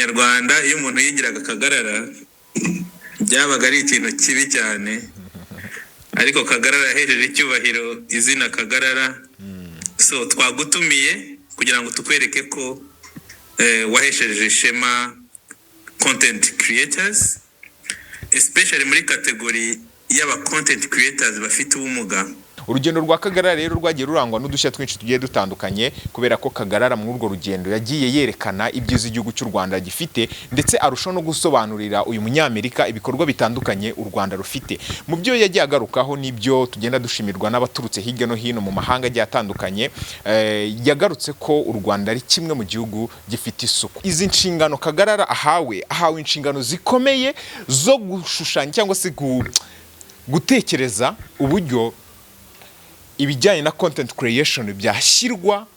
Kinyarwanda, iyo umuntu yigiraga Kagarara byabaga ari ikintu kibi cyane, ariko Kagarara yahejeje icyubahiro izina Kagarara. So twagutumiye kugira ngo tukwereke ko wahesheje ishema content creators, especially muri category y'aba content creators bafite ubumuga. Urugendo rwa Kagarara rero rwagiye rurangwa n'udushya twinshi tugiye dutandukanye, kubera ko Kagarara muri urwo rugendo yagiye yerekana ibyiza igihugu cy'u Rwanda gifite, ndetse arushaho no gusobanurira uyu Munyamerika ibikorwa bitandukanye u Rwanda rufite. Mu byo yagiye agarukaho n'ibyo tugenda dushimirwa n'abaturutse hirya no hino mu mahanga agiye atandukanye, yagarutse ko u Rwanda ari kimwe mu gihugu gifite isuku. Izi nshingano Kagarara ahawe inshingano zikomeye zo gushushanya cyangwa se gutekereza uburyo ibijyanye na content creation byashyirwa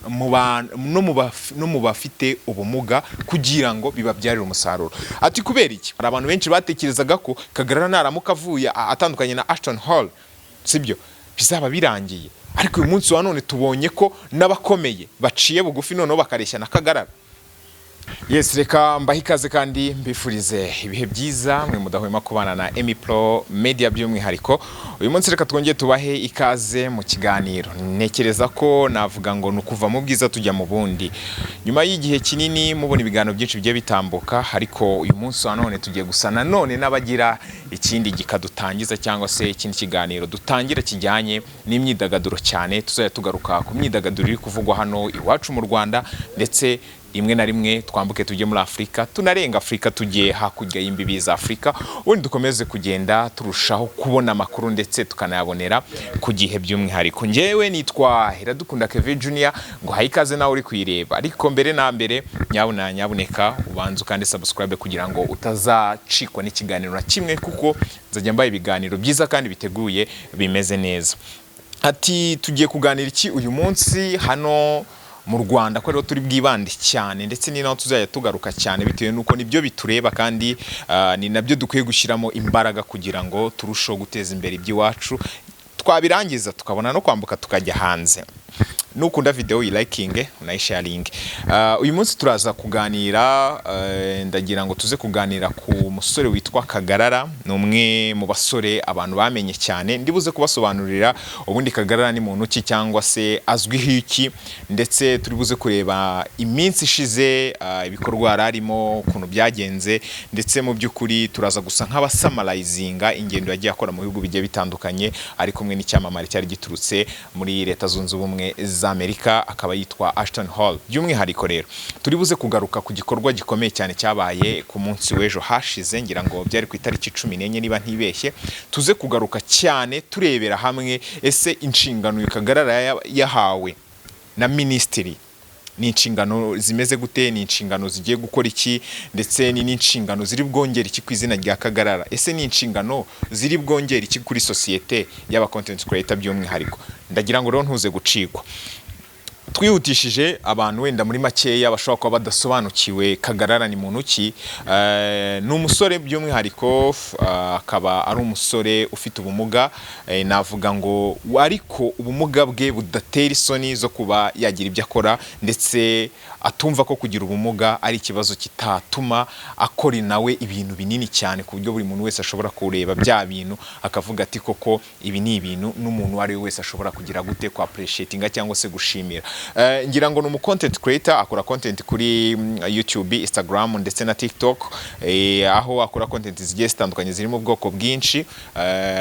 mu no mu bafite ubumuga kugira ngo bibabyarire umusaruro. Ati kubera iki? Hari abantu benshi batekerezaga ko Kagarara naramuka avuye atandukanye na Ashton Hall, sibyo, bizaba birangiye, ariko uyu munsi wa none tubonye ko n'abakomeye baciye bugufi, noneho bakareshya na Kagarara. Yes, reka mbahe ikaze kandi mbifurize ibihe byiza, mwe mudahwema kubana na Emi Pro Media. By'umwihariko uyu munsi reka twongere tubahe ikaze mu kiganiro. Ntekereza ko navuga ngo ni ukuva mu bwiza tujya mu bundi, nyuma y'igihe kinini mubona ibiganiro byinshi bigiye bitambuka, ariko uyu munsi wa none tugiye gusa nanone n'abagira ikindi gikadutangiza cyangwa se ikindi kiganiro dutangira kijyanye n'imyidagaduro cyane. Tuzajya tugaruka ku myidagaduro iri kuvugwa hano iwacu mu Rwanda, ndetse rimwe na rimwe twambuke tujye muri Afurika, tunarenga Afurika tujye hakurya y'imbibi za Afurika, ubundi dukomeze kugenda turushaho kubona amakuru ndetse tukanayabonera ku gihe. By'umwihariko njyewe nitwa Iradukunda Kevin Junior, ngo haye ikaze nawe uri kuyireba. Ariko mbere na mbere, nyabuna nyabuneka ubanze ukande subscribe kugira ngo utazacikwa n'ikiganiro na kimwe, kuko nzajya mbaha ibiganiro byiza kandi biteguye bimeze neza. Ati tugiye kuganira iki uyu munsi hano mu Rwanda, ko rero turi bwibande cyane, ndetse ni naho tuzajya tugaruka cyane bitewe n'uko nibyo bitureba, kandi ni nabyo dukwiye gushyiramo imbaraga kugira ngo turusheho guteza imbere iby'iwacu, twabirangiza tukabona no kwambuka tukajya hanze. Nukunda video uyilayikinge, unayisharinge. Uyu munsi turaza kuganira, ndagira ngo tuze kuganira ku musore witwa Kagarara. Ni umwe mu basore abantu bamenye cyane. Ndibuze kubasobanurira ubundi Kagarara ni muntu ki cyangwa se azwiho iki, ndetse turi buze kureba iminsi ishize ibikorwa yari arimo, ukuntu byagenze, ndetse mu by'ukuri turaza gusa nk'abasummarizinga ingendo yagiye akora mu bihugu bigiye bitandukanye ari kumwe n'icyamamare cyari giturutse muri Leta Zunze Ubumwe za Amerika, akaba yitwa Ashton Hall. By'umwihariko rero turi buze kugaruka ku gikorwa gikomeye cyane cyabaye ku munsi w'ejo hashize, ngira ngo byari ku itariki 14 niba ntibeshye. Tuze kugaruka cyane turebera hamwe ese inshingano uyu Kagarara yahawe na minisitiri ni inshingano zimeze gute, ni inshingano zigiye gukora iki, ndetse ni n'inshingano ziri bwongere iki ku izina rya Kagarara, ese ni inshingano ziri bwongere iki kuri sosiyete y'aba content creator by'umwihariko. Ndagira ngo rero ntuze gucikwa. Twihutishije, abantu wenda muri makeya bashobora kuba badasobanukiwe Kagarara ni muntu ki, ni umusore by'umwihariko akaba ari umusore ufite ubumuga, navuga ngo ariko ubumuga bwe budatera isoni zo kuba yagira ibyo akora, ndetse atumva ko kugira ubumuga ari ikibazo kitatuma akora nawe ibintu binini cyane, ku buryo buri muntu wese ashobora kureba bya bintu akavuga ati koko ibi ni ibintu n'umuntu uwo ari we wese ashobora kugira gute, ku appreciatinga cyangwa se gushimira. Ngira ngo ni umu content creator, akora content kuri YouTube, Instagram ndetse na TikTok, aho akora content zigiye zitandukanye ziri mu bwoko bwinshi.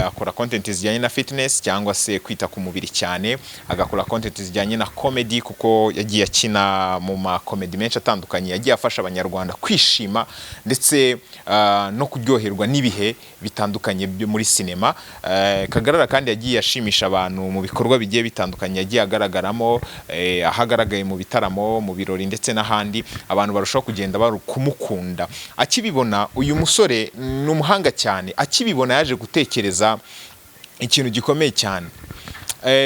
Akora content zijyanye na fitness cyangwa se kwita ku mubiri cyane, agakora content zijyanye na comedy kuko yagiye akina mu ma comedy menshi atandukanye yagiye afasha Abanyarwanda kwishima ndetse no kuryoherwa n'ibihe bitandukanye byo muri sinema. Kagarara kandi yagiye ashimisha abantu mu bikorwa bigiye bitandukanye yagiye agaragaramo, aho agaragaye mu bitaramo, mu birori ndetse n'ahandi, abantu barushaho kugenda bari kumukunda. Akibibona, uyu musore ni umuhanga cyane, akibibona yaje gutekereza ikintu gikomeye cyane.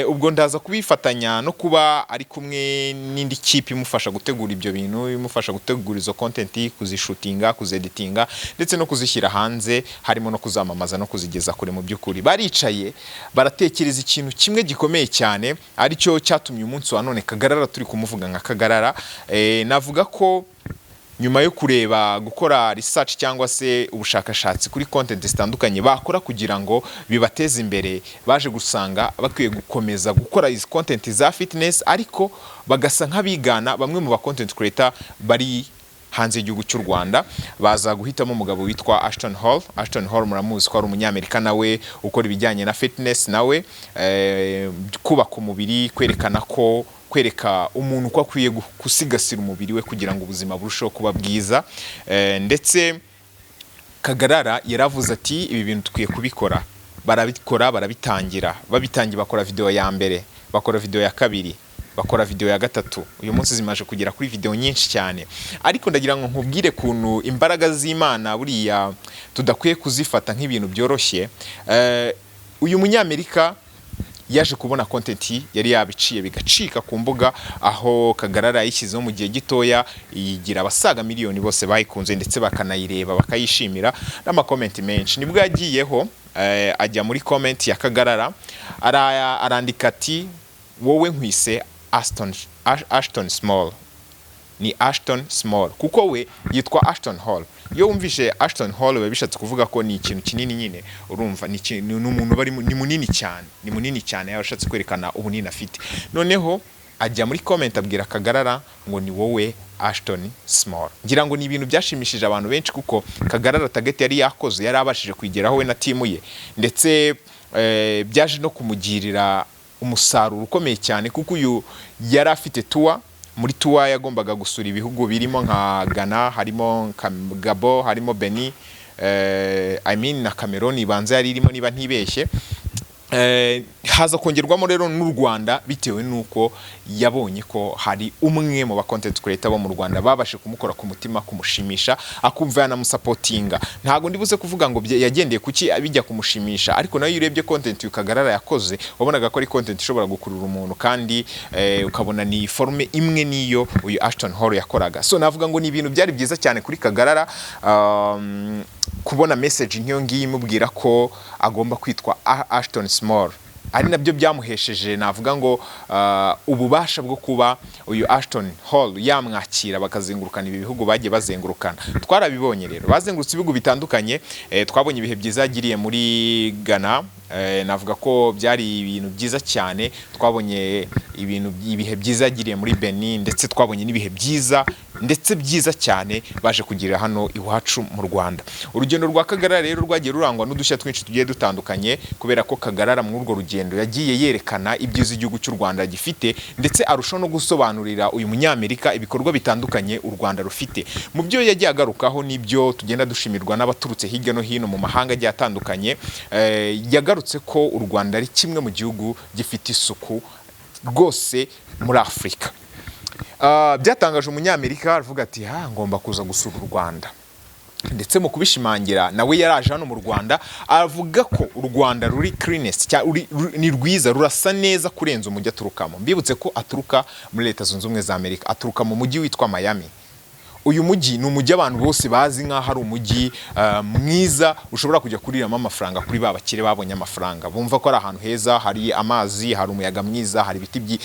Ubwo ndaza kubifatanya no kuba ari kumwe n'indi kipe imufasha gutegura ibyo bintu, imufasha gutegura izo content, kuzishutinga, kuzeditinga ndetse no kuzishyira hanze, harimo no kuzamamaza no kuzigeza kure. Mu by'ukuri baricaye baratekereza ikintu kimwe gikomeye cyane, aricyo cyatumye umunsi wa none Kagarara turi kumuvuga nka Kagarara. Navuga ko Nyuma yo kureba, gukora research cyangwa se ubushakashatsi kuri content zitandukanye bakora kugira ngo bibateze imbere, baje gusanga bakwiye gukomeza gukora izi content za fitness, ariko bagasa nk'abigana bamwe mu ba content creator bari hanze y'igihugu cy'u Rwanda. Baza guhitamo umugabo witwa Ashton Hall. Ashton Hall muramuzi ko ari umunyamerika nawe ukora ibijyanye na fitness, nawe kubaka umubiri, kwerekana ko, kwereka umuntu ko akwiye gusigasira umubiri we kugira ngo ubuzima burusheho kuba bwiza. Ndetse Kagarara yaravuze ati: "Ibi bintu dukwiye kubikora." Barabikora, barabitangira, babitangiye bakora video ya mbere, bakora video ya kabiri, bakora video ya gatatu. Uyu munsi zimaze kugera kuri video nyinshi cyane. Ariko ndagira ngo nkubwire kuntu imbaraga z'Imana buriya tudakwiye kuzifata nk'ibintu byoroshye. Uyu munyamerika yaje kubona content yari yabiciye bigacika ku mbuga, aho Kagarara yayishyizeho mu gihe gitoya yigira abasaga miliyoni bose bayikunze, ndetse bakanayireba bakayishimira n'ama comment menshi. Nibwo yagiyeho, ajya muri comment ya Kagarara, arandika ati: "Wowe nkwise Ashton Small." Ni Ashton Small kuko we yitwa Ashton Hall. Iyo wumvishe Ashton Hall biba bishatse kuvuga ko ni ikintu kinini nyine. Urumva ni umuntu bari ni munini cyane, ni munini cyane. Yaba ashatse kwerekana ubunini afite. Noneho ajya muri comment abwira Kagarara ngo: "Ni wowe Ashton Small." Ngira ngo ni ibintu byashimishije abantu benshi, kuko Kagarara target yari yakoze yari abashije kwigeraho we na team ye, ndetse byaje no kumugirira umusaruro ukomeye cyane, kuko uyu yari afite tour. Muri tour yagombaga gusura ibihugu birimo nka Ghana, harimo nka Gabon, harimo Benin, I mean na Cameroon ibanza yari irimo niba ntibeshye. Haza kongerwamo rero n'u Rwanda, bitewe n'uko yabonye ko hari umwe mu ba content creator bo mu Rwanda babashe kumukora ku mutima, kumushimisha, akumva yanamusapotinga. Ntabwo ndibuze kuvuga ngo yagendeye kuki bijya kumushimisha, ariko nayo iyo urebye content Kagarara yakoze, wabonaga ko ari content ishobora gukurura umuntu, kandi ukabona ni forme imwe niyo uyu Ashton Hall yakoraga. So navuga ngo ni ibintu byari byiza cyane kuri Kagarara, kubona message nk'iyo ngiyo imubwira ko agomba kwitwa Ashton Small, ari nabyo byamuhesheje, navuga ngo, ububasha bwo kuba uyu Ashton Hall yamwakira bakazengurukana ibi bihugu bagiye bazengurukana. Twarabibonye rero, bazengurutse ibihugu bitandukanye. Twabonye ibihe byiza yagiriye muri Ghana. Navuga ko byari ibintu byiza cyane. Twabonye ibintu, ibihe byiza yagiriye muri Benin, ndetse twabonye n'ibihe byiza, ndetse byiza cyane baje kugirira hano iwacu mu Rwanda. Urugendo rwa Kagarara rero rwagiye rurangwa n'udushya twinshi tugiye dutandukanye, kubera ko Kagarara muri urwo rugendo yagiye yerekana ibyiza igihugu cy'u Rwanda gifite, ndetse arushaho no gusobanurira uyu munyamerika ibikorwa bitandukanye u Rwanda rufite. Mu byo yagiye agarukaho n'ibyo tugenda dushimirwa n'abaturutse hirya no hino mu mahanga agiye atandukanye, yagarutse ko u Rwanda ari kimwe mu gihugu gifite isuku rwose muri Afurika. Byatangaje umunyamerika, aravuga ati: "Ha, ngomba kuza gusura u Rwanda." Ndetse mu kubishimangira nawe yaraje hano mu Rwanda, avuga ko u Rwanda ruri cleanest, ni rwiza, rurasa neza kurenza umujyi aturukamo. Mbibutse ko aturuka muri Leta Zunze Ubumwe za Amerika, aturuka mu mujyi witwa Miami. Uyu mujyi ni umujyi abantu bose bazi nk'aho ari umujyi mwiza ushobora kujya kuriramo amafaranga kuri ba bakire babonye amafaranga, bumva ko ari ahantu heza, hari amazi, hari umuyaga mwiza, hari ibiti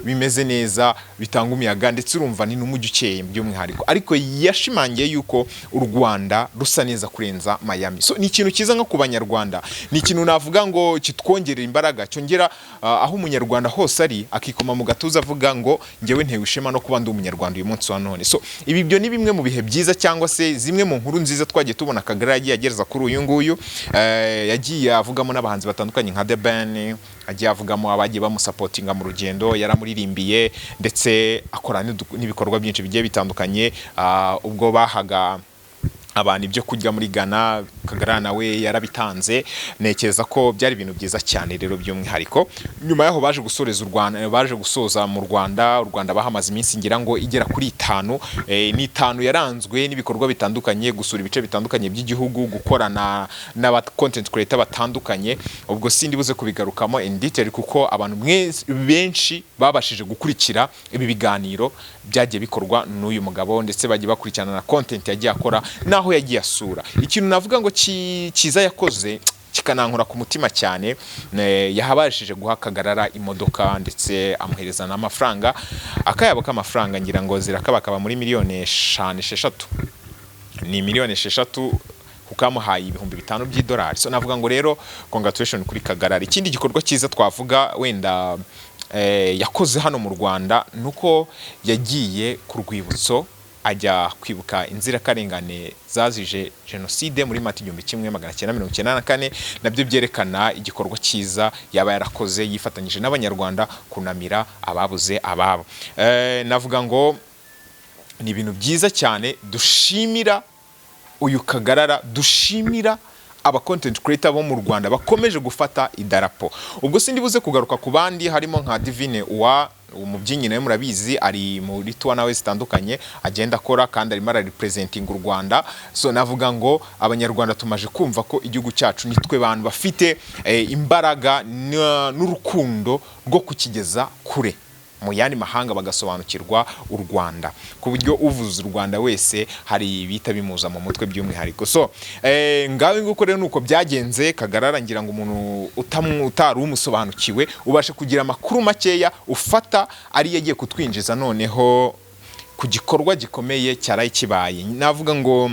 bimeze neza bitanga umuyaga, ndetse urumva ni n'umujyi ukeye by'umwihariko. Ariko yashimangiye yuko u Rwanda rusa neza kurenza Miami. So ni ikintu cyiza nko ku Banyarwanda, ni ikintu navuga ngo kitwongerera imbaraga, cyongera aho umunyarwanda hose ari akikoma mu gatuza avuga ngo: "Njyewe ntewe ishema no kuba ndi umunyarwanda uyu munsi wa none." So ibi byo ni bimwe mu bihe byiza cyangwa se zimwe mu nkuru nziza twagiye tubona Kagarara yagiye agereza kuri uyu nguyu. Yagiye avugamo n'abahanzi batandukanye nka The Ben, agiye avugamo abagiye bamusapotinga mu rugendo, yaramuririmbiye, ndetse akora n'ibikorwa byinshi bigiye bitandukanye. Ubwo bahaga abantu ibyo kurya muri Ghana, Kagarara nawe yarabitanze. Ntekereza ko byari ibintu byiza cyane rero by'umwihariko. Nyuma yaho baje gusoreza u Rwanda, baje gusoza mu Rwanda. U Rwanda bahamaze iminsi ngira ngo igera kuri itanu. Ni itanu yaranzwe n'ibikorwa bitandukanye, gusura ibice bitandukanye by'igihugu, gukorana n'aba content creator batandukanye. Ubwo sindi buze kubigarukamo in detail, kuko abantu benshi babashije gukurikira ibi biganiro byagiye bikorwa n'uyu mugabo, ndetse bagiye bakurikirana na content yagiye akora n'aho yagiye asura. Ikintu navuga ngo cyiza yakoze kikaba kikanankora ku mutima cyane. Yahabashije guha Kagarara imodoka ndetse amuhereza n'amafaranga, akayabo k'amafaranga, ngira ngo zirakabakaba muri miliyoni 5, 6, ni miliyoni 6 kuko amuhaye 5,000 by'idolari. So navuga ngo rero congratulation kuri Kagarara. Ikindi gikorwa cyiza twavuga wenda yakoze hano mu Rwanda nuko yagiye ku rwibutso, ajya kwibuka inzirakarengane zazije jenoside muri Mata 1994. Nabyo byerekana igikorwa cyiza yaba yarakoze, yifatanyije n'Abanyarwanda kunamira ababuze ababo. Navuga ngo ni ibintu byiza cyane dushimira uyu Kagarara, dushimira aba content creator bo mu Rwanda bakomeje gufata idarapo. Ubwo sindi buze kugaruka ku bandi, harimo nka Divine wa umubyinnyi, nawe murabizi ari muri tour nawe zitandukanye agenda akora, kandi arimo ararepresentinga u Rwanda. So navuga ngo Abanyarwanda tumaje kumva ko igihugu cyacu nitwe bantu bafite imbaraga n'urukundo rwo kukigeza kure mu yandi mahanga, bagasobanukirwa u Rwanda, ku buryo uvuze u Rwanda wese hari ibihita bimuza mu mutwe by'umwihariko. So ngawe nguko rero nuko byagenze. Kagarara, ngira ngo umuntu utari umusobanukiwe ubashe kugira amakuru makeya ufata ari yagiye kutwinjiza noneho ku gikorwa gikomeye cyaraye kibaye. Navuga ngo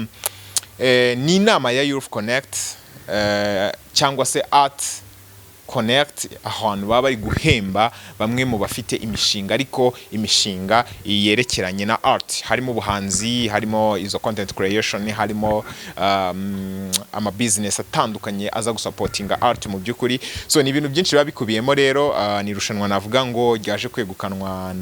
ni inama ya Youth Connect cyangwa se Art Connect, ahantu baba bari guhemba bamwe mu bafite imishinga, ariko imishinga yerekeranye na art, harimo ubuhanzi, harimo izo content creation, harimo ama business atandukanye aza gusupportinga art mu by'ukuri. So ni ibintu byinshi biba bikubiyemo rero. Ni irushanwa navuga ngo ryaje kwegukanwa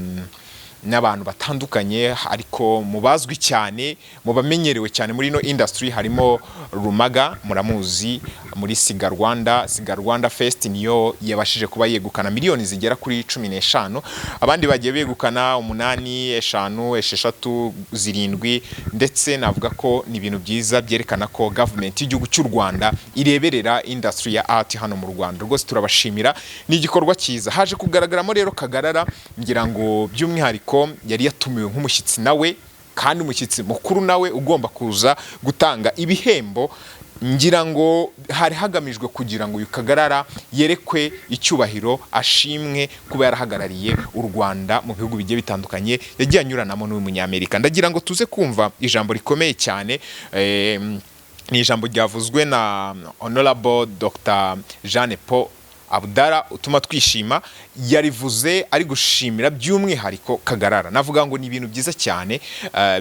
n'abantu batandukanye, ariko mu bazwi cyane, mu bamenyerewe cyane muri ino industry, harimo Rumaga, muramuzi muri Siga Rwanda. Siga Rwanda Fest niyo yabashije kuba yegukana miliyoni zigera kuri 15. Abandi bagiye begukana 8, 5, 6, 7. Ndetse navuga ko ni ibintu byiza byerekana ko government y'igihugu cy'u Rwanda ireberera industry ya art hano mu Rwanda. Rwose turabashimira, ni igikorwa cyiza. Haje kugaragaramo rero Kagarara, ngira ngo by'umwihariko yari yatumiwe nk'umushyitsi nawe, kandi umushyitsi mukuru nawe ugomba kuza gutanga ibihembo. Ngira ngo hari hagamijwe kugira ngo uyu Kagarara yerekwe icyubahiro, ashimwe kuba yarahagarariye u Rwanda mu bihugu bigiye bitandukanye yagiye anyuranamo n'uyu Munyamerika. Ndagira ngo tuze kumva ijambo rikomeye cyane, ni ijambo ryavuzwe na Honorable Dr Jeanne Paul Abdara utuma twishima. Yarivuze ari gushimira by'umwihariko Kagarara. Navuga ngo ni ibintu byiza cyane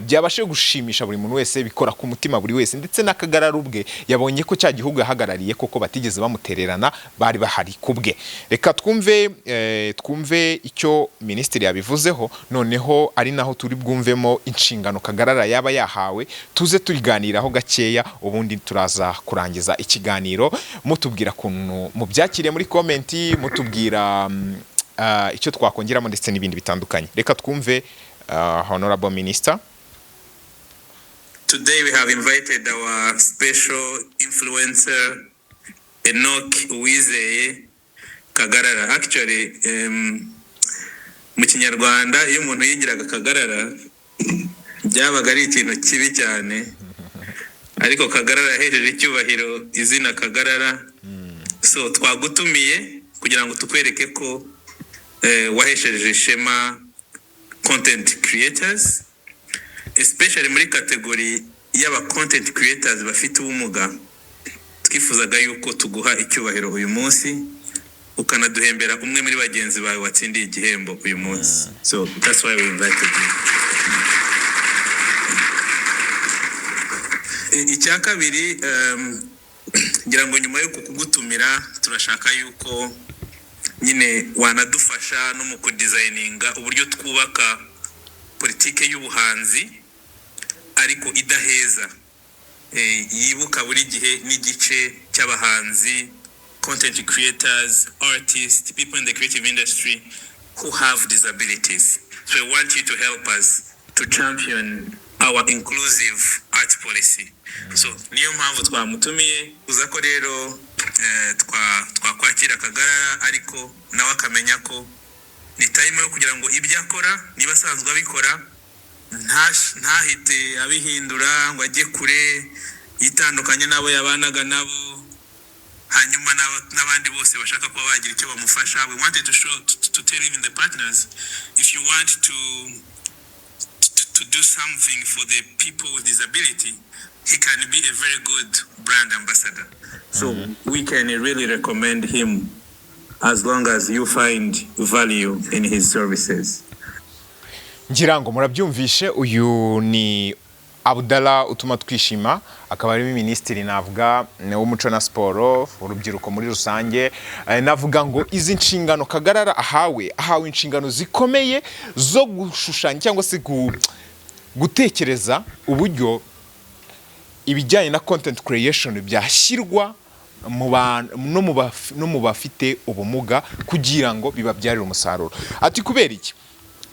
byabashije gushimisha buri muntu wese, bikora ku mutima buri wese, ndetse na Kagarara ubwe yabonye ko cya gihugu yahagarariye koko batigeze bamutererana, bari bahari ku bwe. Reka twumve icyo minisitiri yabivuzeho, noneho ari naho turi bwumvemo inshingano Kagarara yaba yahawe, tuze tubiganiraho gakeya, ubundi turaza kurangiza ikiganiro mutubwira ukuntu mubyakiriye muri comment, mutubwira icyo twakongeramo ndetse n'ibindi bitandukanye. Reka twumve Honorable Minister. Today we have invited our special influencer, Enoch Uwizeye Kagarara. Actually, mu Kinyarwanda iyo umuntu yigiraga Kagarara byabaga ari ikintu kibi cyane, ariko Kagarara yahejeje icyubahiro izina Kagarara. So twagutumiye kugira ngo tukwereke ko wahesheje ishema content creators, especially muri category y'aba content creators bafite ubumuga. Twifuzaga yuko tuguha icyubahiro uyu munsi, ukanaduhembera umwe muri bagenzi bawe watsindiye igihembo uyu munsi. So that's why we invited you. Icya kabiri, ngira ngo nyuma yo kukugutumira turashaka yuko nyine wanadufasha no mu kudesigninga uburyo twubaka politike y'ubuhanzi ariko idaheza, yibuka buri gihe n'igice cy'abahanzi, content creators, artists, people in the creative industry who have disabilities. So we want you to help us to champion our inclusive art policy. So niyo mpamvu twamutumiye. Uza ko rero twakwakira Kagarara, ariko nawe akamenya ko ni time yo kugira ngo ibyo akora, niba asanzwe abikora, ntahite abihindura ngo ajye kure yitandukanye n'abo yabanaga nabo. Hanyuma n'abandi bose bashaka kuba bagira icyo bamufasha, we wanted to show to tell even the partners, if you want to do something for the people with disability, he can be a very good brand ambassador. So we can really recommend him as long as you find value in his services. Ngira ngo murabyumvishe. Uyu ni Abdallah Utumatwishima, akaba ari minisitiri, navuga, w'umuco na siporo, urubyiruko muri rusange. Navuga ngo izi nshingano Kagarara ahawe inshingano zikomeye zo gushushanya cyangwa se gutekereza uburyo ibijyanye na content creation byashyirwa mu bantu no mu bafite ubumuga kugira ngo bibabyarire umusaruro. Ati kubera iki?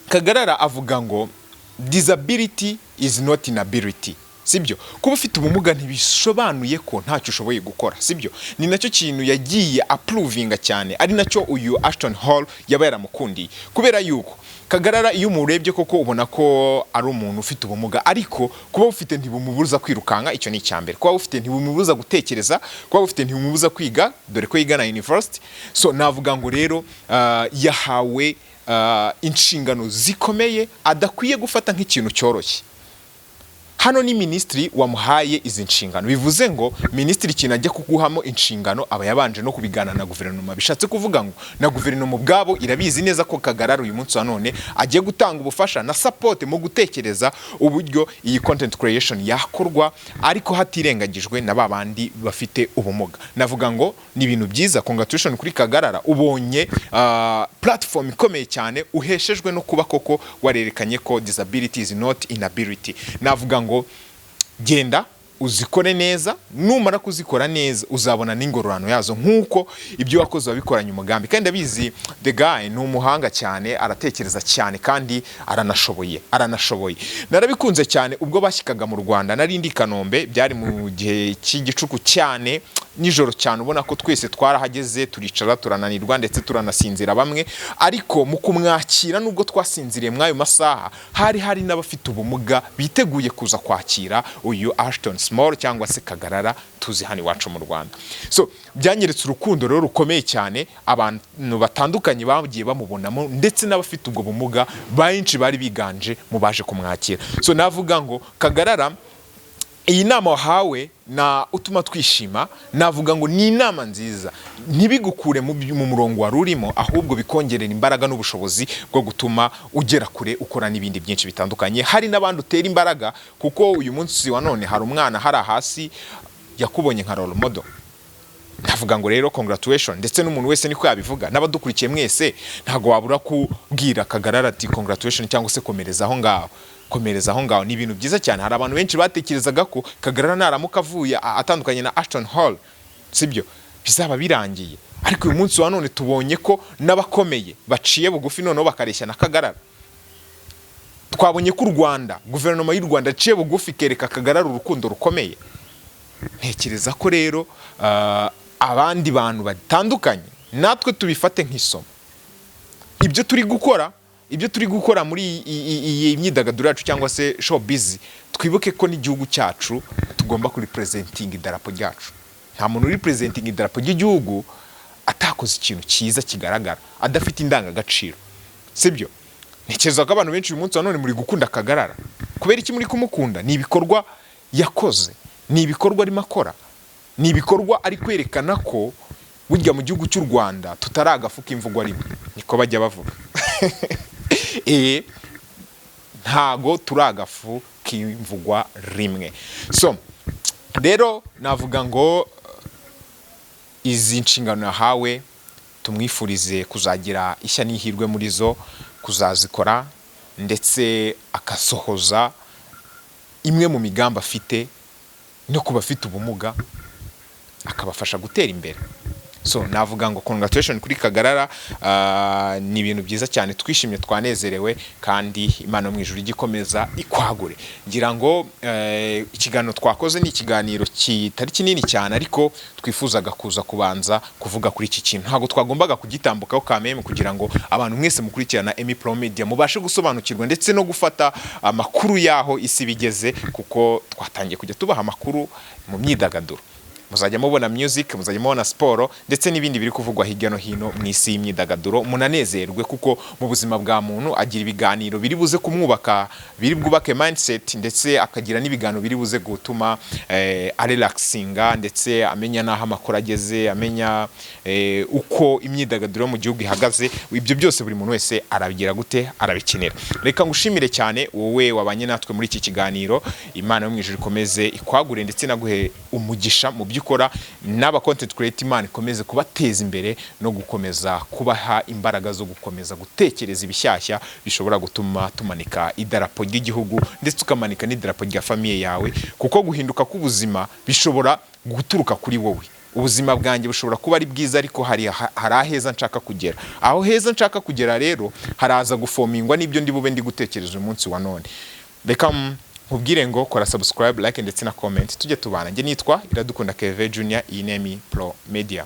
Kagarara avuga ngo "Disability is not inability", sibyo? Kuba ufite ubumuga ntibisobanuye ko ntacyo ushoboye gukora, sibyo? Ni nacyo kintu yagiye aprovinga cyane, ari nacyo uyu Ashton Hall yaba yaramukundiye, kubera yuko Kagarara iyo umurebye koko ubona ko ari umuntu ufite ubumuga, ariko kuba ufite ntibumubuza kwirukanka. Icyo ni icya mbere. Kuba ufite ntibumubuza gutekereza, kuba ufite ntibumubuza kwiga, dore ko yiga na university. So navuga ngo rero yahawe inshingano zikomeye adakwiye gufata nk'ikintu cyoroshye. Hano ni minisitiri wamuhaye izi nshingano, bivuze ngo minisitiri ikintu ajya kuguhamo inshingano aba yabanje no kubigana na guverinoma. Bishatse kuvuga ngo na guverinoma ubwabo irabizi neza ko Kagarara uyu munsi wa none agiye gutanga ubufasha na support mu gutekereza uburyo iyi content creation yakorwa, ariko hatirengagijwe na ba bandi bafite ubumuga. Navuga ngo ni ibintu byiza. Congratulation kuri Kagarara, ubonye platform ikomeye cyane, uheshejwe no kuba koko warerekanye ko disability is not inability. Navuga ngo genda uzikore neza, numara kuzikora neza uzabona n'ingororano yazo, nk'uko ibyo wakoze wabikoranye umugambi. Kandi ndabizi, the guy ni umuhanga cyane, aratekereza cyane kandi aranashoboye, aranashoboye. Narabikunze cyane ubwo bashyikaga mu Rwanda. Nari ndi i Kanombe, byari mu gihe cy'igicuku cyane, nijoro cyane, ubona ko twese twarahageze, turicara, turananirwa, ndetse turanasinzira bamwe. Ariko mu kumwakira, nubwo twasinziriye muri ayo masaha, hari n'abafite ubumuga biteguye kuza kwakira uyu Ashton Small cyangwa se Kagarara tuzi hano iwacu mu Rwanda. So byanyeretse urukundo rero rukomeye cyane abantu batandukanye bagiye bamubonamo, ndetse n'abafite ubwo bumuga benshi bari biganje mu baje kumwakira. So navuga ngo Kagarara, iyi nama wahawe na Utumatwishima, navuga ngo ni inama nziza. Ntibigukure mu murongo wari urimo, ahubwo bikongerera imbaraga n'ubushobozi bwo gutuma ugera kure, ukora n'ibindi byinshi bitandukanye. Hari n'abandi utera imbaraga, kuko uyu munsi wa none hari umwana hari hasi yakubonye nka role model. Ndavuga ngo rero congratulation, ndetse n'umuntu wese niko yabivuga, n'abadukurikiye mwese ntabwo wabura kubwira Kagarara ati "Congratulation" cyangwa se "Komereza aho ngaho, komereza aho ngaho". Ni ibintu byiza cyane. Hari abantu benshi batekerezaga ko Kagarara naramuka avuye atandukanye na Ashton Hall, sibyo, bizaba birangiye, ariko uyu munsi wa none tubonye ko n'abakomeye baciye bugufi, noneho bakareshya na Kagarara. Twabonye ko u Rwanda, guverinoma y'u Rwanda aciye bugufi, ikereka Kagarara urukundo rukomeye. Ntekereza ko rero abandi bantu batandukanye natwe tubifate nk'isomo. Ibyo turi gukora muri iyi myidagaduro yacu cyangwa se showbiz, twibuke ko n'igihugu cyacu tugomba kurepresentinga idarapo ryacu. Nta muntu uri representinga idarapo ry'igihugu atakoze ikintu cyiza kigaragara, adafite indangagaciro, sibyo? Ntekereza ko abantu benshi uyu munsi wa none muri gukunda Kagarara. Kubera iki muri kumukunda? Ni ibikorwa yakoze, ni ibikorwa arimo akora, ni ibikorwa ari kwerekana ko burya mu gihugu cy'u Rwanda tutari agafu k'imvugwa rimwe, niko bajya bavuga. Ntago turi agafu k'imvugwa rimwe. So rero navuga ngo izi nshingano yahawe tumwifurize kuzagira ishya n'ihirwe muri zo, kuzazikora ndetse akasohoza imwe mu migambi afite no ku bafite ubumuga, akabafasha gutera imbere. So navuga ngo congratulation kuri Kagarara. Ni ibintu byiza cyane, twishimye, twanezerewe, kandi Imana yo mu ijuru ijye ikomeza ikwagure. Ngira ngo ikiganiro twakoze ni ikiganiro kitari kinini cyane, ariko twifuzaga kuza kubanza kuvuga kuri iki kintu. Ntabwo twagombaga kugitambukaho kameme, kugira ngo abantu mwese mukurikirana Emi Pro Media mubashe gusobanukirwa ndetse no gufata amakuru y'aho isi bigeze, kuko twatangiye kujya tubaha amakuru mu myidagaduro. Muzajya mubona music, muzajya mubona siporo ndetse n'ibindi biri kuvugwa hirya no hino mu isi y'imyidagaduro. Munanezerwe, kuko mu buzima bwa muntu agira ibiganiro biri buze kumwubaka, biri bwubake mindset, ndetse akagira n'ibiganiro biri buze gutuma arelaxinga, ndetse amenya n'aho amakuru ageze, amenya uko imyidagaduro yo mu gihugu ihagaze. Ibyo byose buri muntu wese arabigira gute? Arabikenera. Reka ngushimire cyane wowe wabanye natwe muri iki kiganiro. Imana yo mu ijuru ikomeze ikwagure ndetse inaguhe umugisha mu byo ukora, n'aba content creator Imana ikomeze kubateza imbere no gukomeza kubaha imbaraga zo gukomeza gutekereza ibishyashya bishobora gutuma tumanika idarapo ry'igihugu, ndetse tukamanika n'idarapo rya famille yawe, kuko guhinduka k'ubuzima bishobora guturuka kuri wowe. Ubuzima bwanjye bushobora kuba ari bwiza, ariko hari aheza nshaka kugera. Aho heza nshaka kugera rero haraza gufomingwa n'ibyo ndi bube ndi gutekereza uyu munsi wa none. Reka nkubwire ngo kora subscribe, like ndetse na comment, tujye tubana. Njye nitwa Iradukunda Keve Junior, iyi ni Emi Pro Media.